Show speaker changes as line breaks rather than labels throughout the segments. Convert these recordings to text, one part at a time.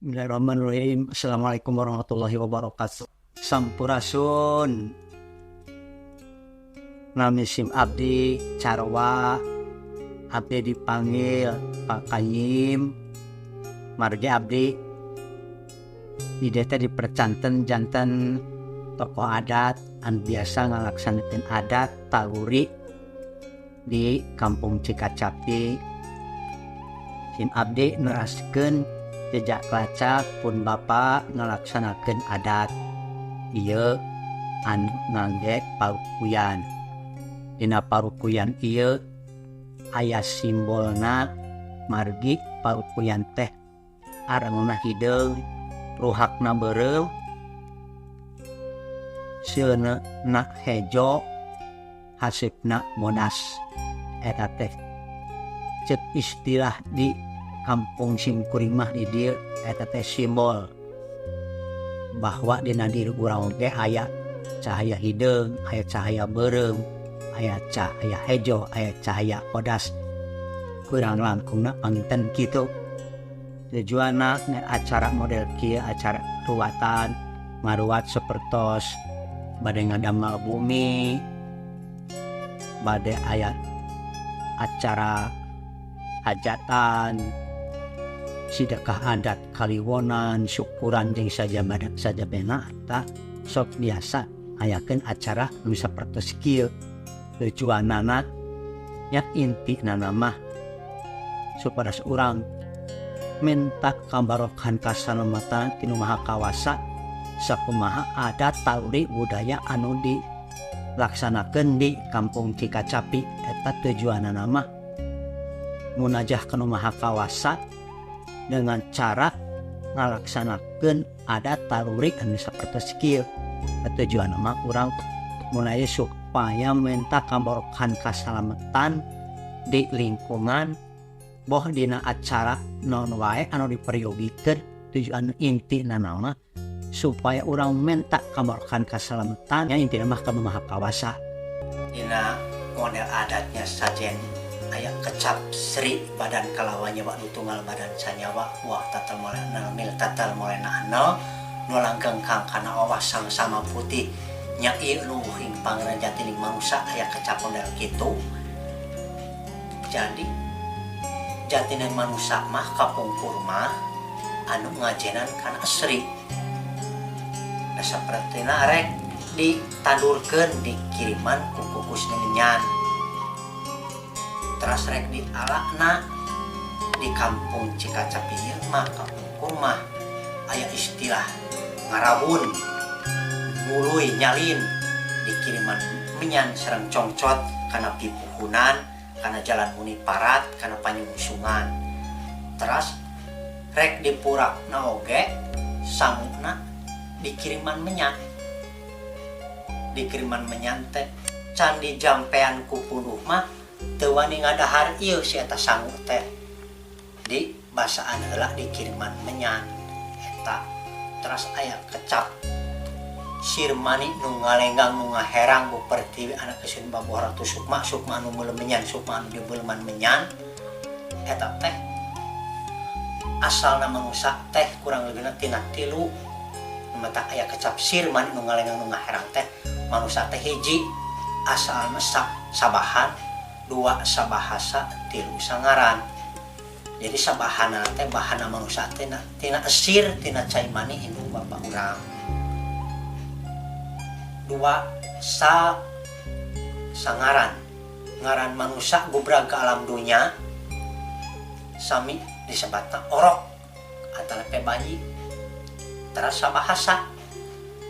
Bismillahirrahmanirrahim. Assalamualaikum warahmatullahi wabarakatuh. Sampurasun. Nami sim abdi Carwa. Abdi dipanggil Pak Kayim. Margi abdi di dieu teh dipercanten janten tokoh adat anu biasa ngalaksanakeun adat taluri di Kampung Cikacapi. Sim abdi neraskeun jejak lacak pun bapa ngalaksanakeun adat ieu anu ngangge parukuyan. Dina parukuyan ieu aya simbolna, margi parukuyan teh arangna hideung, ruhakna beureum, seuneu hejo, haseupna bodas. Eta teh cek istilah di kampung simkuring mah di dieu eta teh simbol bahwa dina diri urang oge aya cahaya hideung, aya cahaya beureum, aya cahaya hejo, aya cahaya bodas. Kurang langkungna panginten kitu. Tujuanna acara model kieu, acara ruwatan, ngaruat sapertos bade ngadamel bumi, bade aya acara hajatan, sedekah adat kaliwonan, syukuran, jeung sajabana eta sok biasa ayakeun acara nu sapertos kieu. Tujuanana nya intina mah supados urang minta kabarokahan kasalamatan ti Nu Maha Kawasa sakumaha adat taluri budaya anu dilaksanakeun di Kampung Cikacapi. Eta tujuanana mah munajah ka Nu Maha Kawasa dengan cara ngalaksanakeun adat taluri anu sapertos kieu. Tujuanna mah urang mulai supaya minta kabarokahan kasalamatan di lingkungan, boh dina acara naon wae anu diperyogikeun. Tujuan intina naonna supaya urang minta kabarokahan kasalamatan nya, intina mah ka Maha Kawasa. Dina model adatnya sajen aya kecap Sri badan kalawan nyawa nu tunggal badan sanyawa buah tatal molena mil tatal molena anel nu langgeng kang kana awas sang sama putih nya. Ieu luhing pangeran jatining manusa aya kecap model kitu. Jadi jatining manusa mah kapungkur mah anu ngajenan kana Sri. Nah, sapertina rek ditandurkeun, dikiriman ku kukus menyan, teras rek dialakna di Kampung Cikacapi ieu mah kapungkur mah aya istilah ngarawun, nguluy, nyalin, dikiriman menyan sareng congcot kana pipuhunan, kana jalan muniparat, kana panyungsungan. Teras rek dipurakna oge sanguna dikiriman menyan. Dikiriman menyan teh can dijampean ku punduh mah teu wani ngadahar ieu si eta sangu teh, di basaan heula dikiriman menyan eta. Teras aya kecap sirmani nu ngalenggang nu ngaherang Bu Pertiwi anak Kesun Babuh Ratu Sukma, Sukma anu meuleum menyan, Sukma anu dibeuleman menyan. Eta teh asalna manusa teh kurang lebihna tina tilu mata. Aya kecap sirmani nu ngalenggang nu ngaherang teh manusa teh hiji asalna sabahan, dua sabahasa, tilu sangaran. Jadi sabahana teh bahana manusa teh tina esir, tina cai mani indung bapak urang. Dua sangaran, ngaran manusa gubrag ke alam dunya sami disebutna orok atau bayi. Terasa bahasa,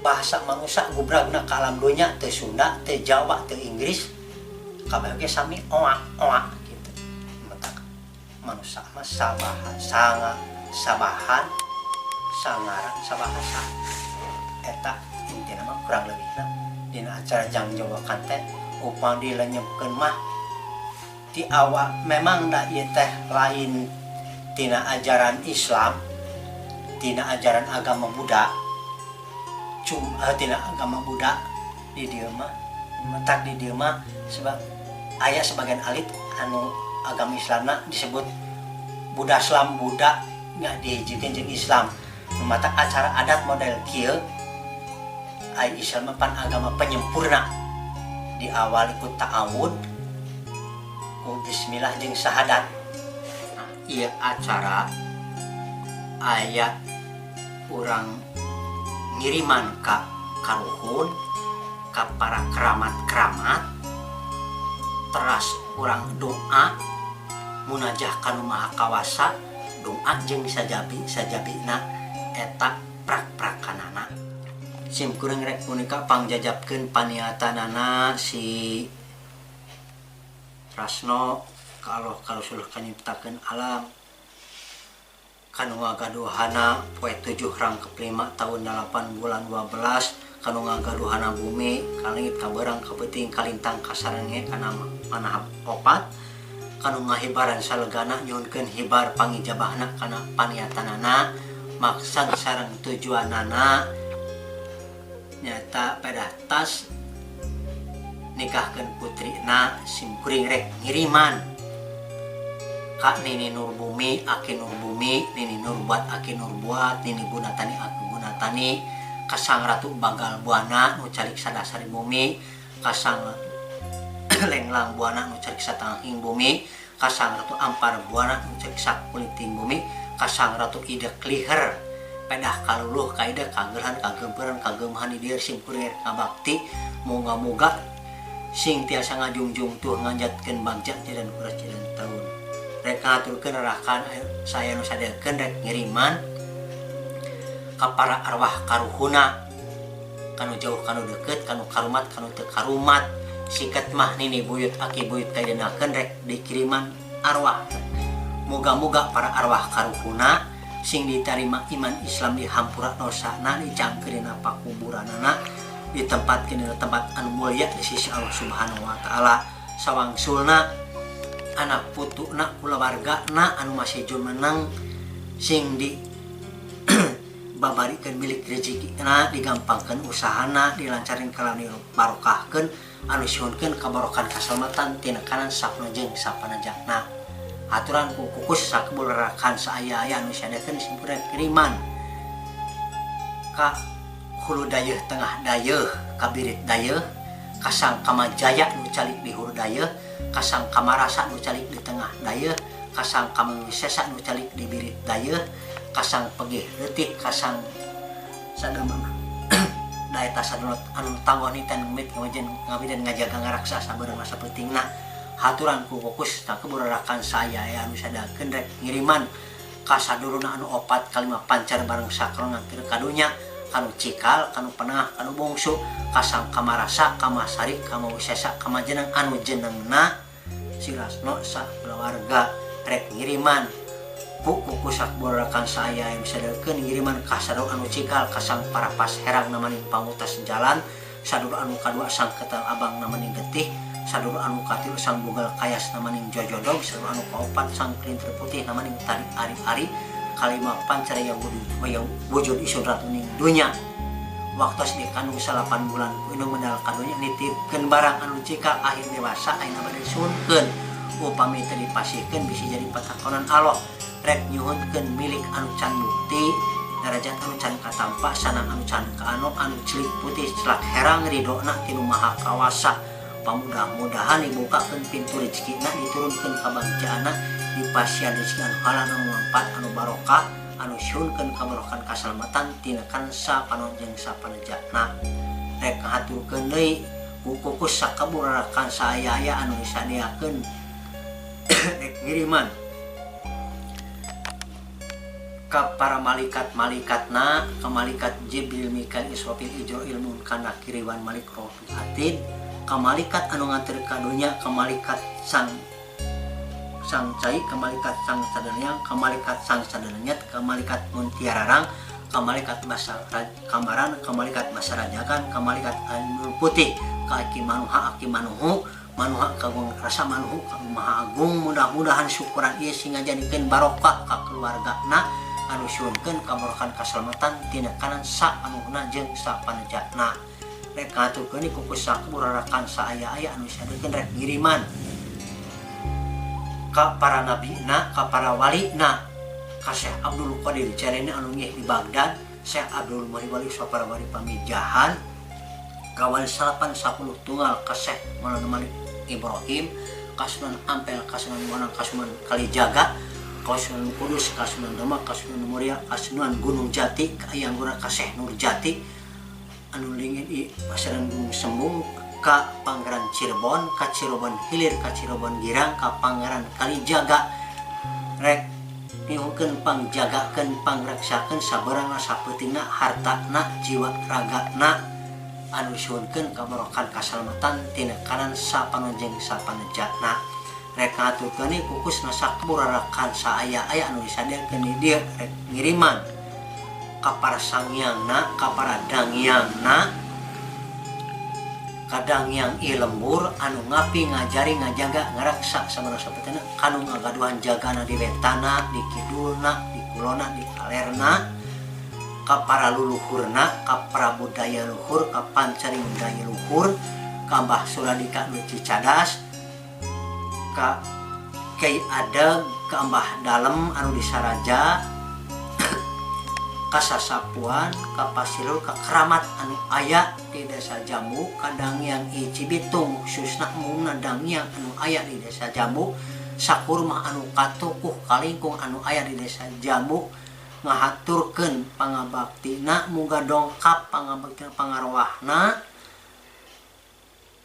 bahasa manusia gubragna ke alam dunya teu Sunda, teu Jawa, teu Inggris, kabeh ge sami oak oak gitu. Matak manusia mah sabahan, sanga sabahan, sangaran, sabahasa. Eta intina mah kurang lebihna dina acara jangjawakan teh. Upami dilenyepkeun mah di awal memang da ieu teh lain tina ajaran Islam, tina ajaran agama Buddha. Cuma tina agama Buddha di dieu mah. Matak di dieu mah sebab aya sebagian alit anu agama Islamna disebut Buddha Islam, Buddha nggak dihijikeun jeung Islam. Nu matak acara adat model kieu, ai Islam mah pan agama penyempurna, diawali ku ta'awud, ku bismillah jeung syahadat. Ieu acara aya urang ngiriman ka karuhun, ka para keramat-keramat, teras urang doa munajah ka Nu Maha Kawasa, doa jeung sajabi sajabina eta prak-prakanana. Sim kuring rek punika pangjajabkeun paniatanana si Rasno ka Allah ka Rasul ka nyiptakeun alam, kanu ngagaduhana poe 7 rangkep 5 tahun 8 bulan 12, kanu ngagaduhana bumi ka langit ka beurang ka peuting ka lintang ka sarenge kana manahap opat, kanu ngahibaran salegana, nyuhunkeun hibar pangijabahna kana paniatanana, maksad sareng tujuanana nyata pedah tas nikahkeun putrina. Sim kuring rek ngiriman ka Nini Nur Bumi, Aki Nur Bumi, Nini Nur Buat, Aki Nur Buat, Nini Gunatani, Aki Gunatani, ka Sang Ratu Bagal Buana nu calik sadasari bumi, ka Sang Lenglang Buana nu calik satangking bumi, ka Sang Ratu Ampar Buana nu calik sakuliting bumi, ka Sang Ratu Ide Kliher pedah kaluluh ka ide kageulhan kagemperan kagemahan di dieu. Sim kuring ngabakti, moga-moga sing tiasa ngajungjung tuh nganjatkeun bagja jalan kuras jalan tahun. Rek ngaturkeun rakan saya nu sadekeun, rek ngiriman ka para arwah karuhuna, kanu jauh kanu deket, kanu karumat kanu teu karumat, sikat mah nini buyut aki buyut kaidenakeun, rek dikiriman arwah. Moga-moga para arwah karuhuna sing diterima iman Islam, dihampura dosana, dicangkeurina pakuburanana, ditempatkeun dina tempat anu mulia di sisi Allah Subhanahu wa taala. Sawangsulna anak putuna, kulawargana anu masih jumeneng sing di babarikeun milik rezekina, digampangkeun usahana, dilancarin kalawan barokahkeun, anu sihunkeun kabarokan kaselamatan tina kanan sapna jeung sapanajakna. Aturan ku kukus sakebul rakan saaya-aya anu sadakeun simpurna kiriman ka hulu dayeuh, tengah dayeuh, ka birit dayeuh, ka Sang Kamajaya nu calik di hulu dayeuh, ka Sang Kamarasa nu calik di tengah dayeuh, ka Sang Kamawisesa nu calik di birit dayeuh, ka Sang Pegih Leutik, ka Sang sadamana daeta sadonot anu tanggoh niten ngemit ngawajen ngawiden ngajaga ngaraksa sabeurang sapeutingna. Haturan ku fokus takebur rakan saya ya anu sadakeun, rek ngiriman ka sadulurna anu opat kalima pancar bareng sakro ngantir kadunya, kanu cikal, kanu penengah, kanu bungsu, ka Sang Kamarasa, Kamasari, Kamawisesa, Kamajeneng anu jenengna si Rasno sakulawarga. Rek ngiriman ku kukusak borakan saya yang sadakeun, ngiriman ka sadulur anu cikal ka Sang Parapas Herang namaning pangutas jalan, sadulur anu kadua Sang Ketal Abang namaning getih, sadulur anu katilu Sang Bugal Kayas namaning jojodog, sadulur anu kaopat Sang Kelintir Putih namaning tari ari-ari, kalima pancar yang wujud wujud isun ratu ning dunya. Waktu dikandung 8 bulan ku indung medal kadunya, nitipkeun barang anu cikal, akhir dewasa ayeuna bade disuhunkeun. Upami teu dipasihkeun bisa jadi patakonan Allah. Rek nyuhunkeun milik anu can bukti, darajat anu can katampa, sanang anu can kaano, anu cilik putih celak herang, ridona ti Nu Maha Kawasa. Pamudah-mudahan dibukakeun pintu rezekina, diturunkeun kabagjaanna, dipasihan rezeki anu halal, anu manfaat, anu barokah, anu syuhunkeun kabarokan kasalamatan tina kansa panon jeung sapanejana. Rek ngahaturkeun deui ku kukus sakaburakan saaya-aya anu disadiakeun, rek ngiriman ka para malaikat-malaikatna, ka malaikat Jibril, Mikail, Israfil, Ijroil, Munkar, Nakir, Wan Malik, Raqib, Atid, ka malaikat anu nganter ka dunya, ka malaikat sang sang cai, ka malaikat sang sadanyang, ka malaikat sang sadanyat, ka malaikat muntiararang, ka malaikat masa kamaran, ka malaikat masarajakan, ka malaikat anu putih, ka aki manuha, aki manuhu manuha, kagung rasa manuhu ka Maha Agung. Mudah-mudahan syukuran ieu sing ngajadikeun barokah ka keluargana, anu syuhunkeun kabarokan kasalamatan tina kanan sa anuhna jeung sapanejana. Rek ngaturkeun kukus sakurarakan saaya-aya anu sadekeun, rek ngiriman ka para nabina, ka para walina. Ka Syekh Abdul Qadir Jailani anu ngih di Baghdad, Syekh Abdul Muhyi Saparawari Pamijahan, ka Wali Salapan 10 Tunggal, ka Syekh Maulana Malik Ibrahim, ka Sunan Ampel, ka Sunan Bonang, ka Sunan Kalijaga, ka Sunan Kudus, ka Sunan Demak, ka Sunan Muria, ka Sunan Gunung Jati, ka Eyang Gura, ka Syekh Nur Jati anu linggih di pasaran Gunung Sembung, ka Pangeran Cirebon, ka Cirebon Hilir, ka Cirebon Girang, ka Pangeran Kalijaga rek nyuhunkeun pangjagakeun pangreksakeun sabeurangna sapeutingna hartana jiwa ragana anu disuhunkeun kabarokan kasalamatan tina kanan sapanonjeng sapanejana rek ngaturkeun kukusna sakuburarakan saaya-aya anu disadiakeun di dieu rek ngiriman ka para sangyangna ka para dangyangna ka Danghyang I Lembur anu ngapi ngajari ngajaga ngaraksa sabeurang sapeutena kanu ngagaduhan jagana di wetana di kidulna di kulona di kalerna ka para luluhurna ka para budaya luhur ka pancaring daya luhur ka Mbah Suradika nu Cicadas ka Kyai Adeg ka Mbah Dalem anu di Saraja ka Sasapuan ka Pasilur ka Keramat anu aya di Desa Jambu ka Danghyang I Cibitung khususna umumna Danghyang anu aya di Desa Jambu sakurma anu katukuh kalingkung anu aya di Desa Jambu ngahaturkeun pangabaktina muga dongkap pangabaktina pangarwahna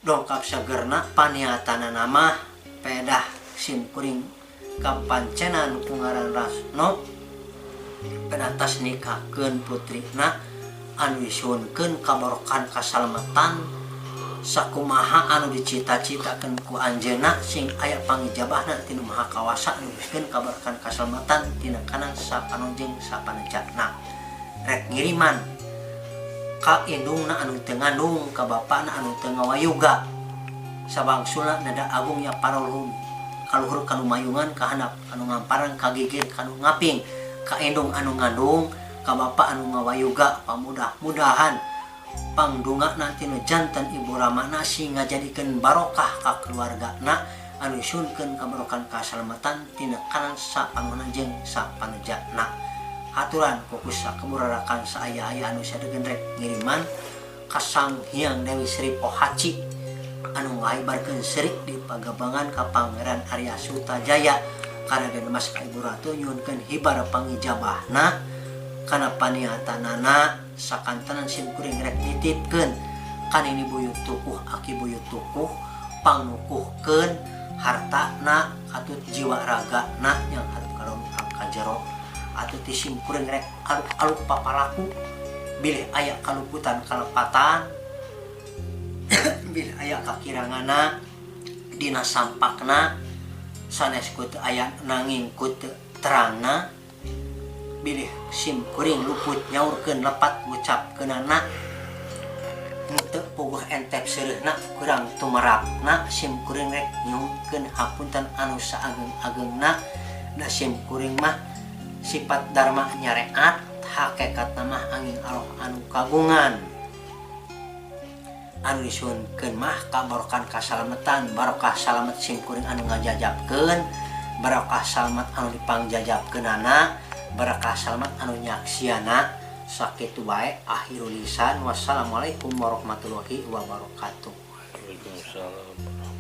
dongkap segerna paniatanana mah pedah simkuring kapancenan ku ngaran Rasno pedah tas nikahkeun putrina anu disuhunkeun kabarokan kasalamatan sakumaha anu dicita-citakeun ku anjeunna sing aya pangijabahna ti Nu Maha Kawasa anu disuhunkeun kabarokan kasalamatan tina kanan sapanonjeng sapanejana rek ngiriman ka indungna anu teu ngandung ka bapana anu teu ngawayuga sabangsulna nada agungnya paraluhur kaluhur kanu mayungan ka handap kanu ngamparan ka gigir kanu ngaping ka indung anu ngandung ka bapa anu ngawayuga pamudah-mudahan pangdungana tinu janten ibu ramana sing ngajadikeun barokah ka keluargana anu disuhunkeun kabarokan kasalamatan tina kanan sapanona jeung sapanejana haturan fokus sakeburarakan saaya-aya anu sadegeun rek ngiriman ka Sang Hyang Dewi Sri Pohaci anu ngahibarkeun serik di pagabangan ka Pangeran Arya Sutajaya ka Raden Mas ka Ibu Ratu nyuhunkeun hibar pangijabahna kana paniatanana sakantenan sim kuring rek nitipkeun ka nini buyut tukuh aki buyut tukuh pangnukuhkeun hartana katut jiwa ragana yang harap kalon ka jero atuh ti sim kuring rek aluk-aluk papalaku bilih aya kaluputan kalepatan bilih aya kakirangana dina sampakna sanes ku teu aya nanging ku teu terangna bilih sim kuring luput nyaurkeun lepat ngucapkeunana henteu puguh entep seureuhna kurang tumerapna sim kuring rek nyuhunkeun hapunten anu saageng-agengna da sim kuring mah sifat dharma nyareat hakikatna mah angin Allah anu kagungan anu disuhunkeun mah kabarokan kasalamatan barokah salamet sim kuring anu ngajajabkeun barokah salamet anu dipangjajabkeunana barokah salamet anu nyaksiana sakitu bae akhirul lisan wassalamualaikum warahmatullahi wabarakatuh.
Waalaikumsalam.